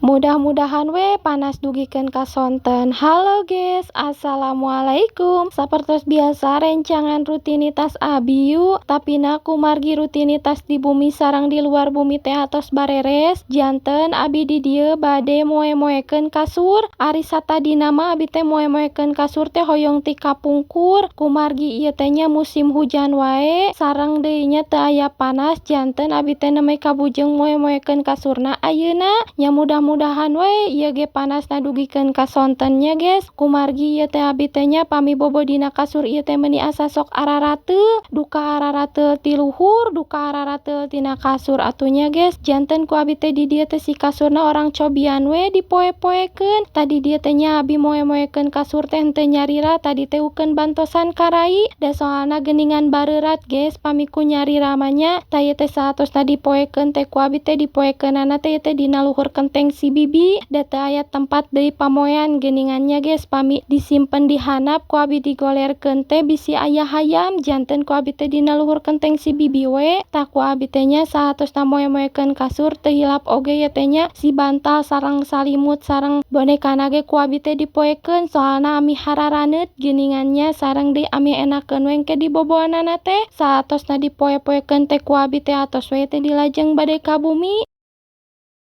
Mudah-mudahan we panas dugikeun ka sonten. Halo guys, assalamualaikum. Sapertos biasa, rencangan rutinitas abi yuk. Tapina kumargi rutinitas di bumi sareng di luar bumi teh atos bareres, janten abi di dieu bade moe-moekeun kasur. Ari satadina mah abi teh moe-moekeun kasur teh hoyong ti kapungkur. Kumargi ieu teh nya musim hujan wae sareng deui nya teu aya panas, janten abi teh nembe kabujeng moe-moekeun kasurna ayeuna. Nya, mudah-mudahan we ieu ge panasna dugikeun ka sonten nya, guys. Kumargi ieu teh abi teh nya pami bobo dina kasur ieu teh meuni asa sok ararateul, duka ararateul ti luhur, duka ararateul tina kasur atuh nya, guys. Janten ku abi teh di dieu teh si kasurna urang cobian we dipoe-poekeun. Tadi dieu teh nya abi moe-moekeun kasur teh henteu nyalira, tadi teh ukeun bantosan ka rai da soalna geuningan bareurat, guys, pami ku nyalira mah nya. Tah, ieu teh saatosna dipoekeun teh ku abi teh dipoekeunana teh ieu teh dina luhur kenteng si bibi, da teu aya tempat deui pamoean geuningan nya, guys. Pami disimpen di handap, ku abi digolerkeun teh bisi aya hayam, janten ku abi teh dina luhur kenteng si bibi we. Tah, ku abi teh nya saatosna moe-moekeun kasur teu hilap oge ieu teh nya si bantal sareng salimut sareng bonekana ge ku abi teh dipoekeun, soalna ameh hararaneut geuningan nya, sareng deui ameh enakeun we engke diboboanana teh. Saatosna dipoe-poekeun teh ku abi teh atos we teh dilajeng bade ka bumi.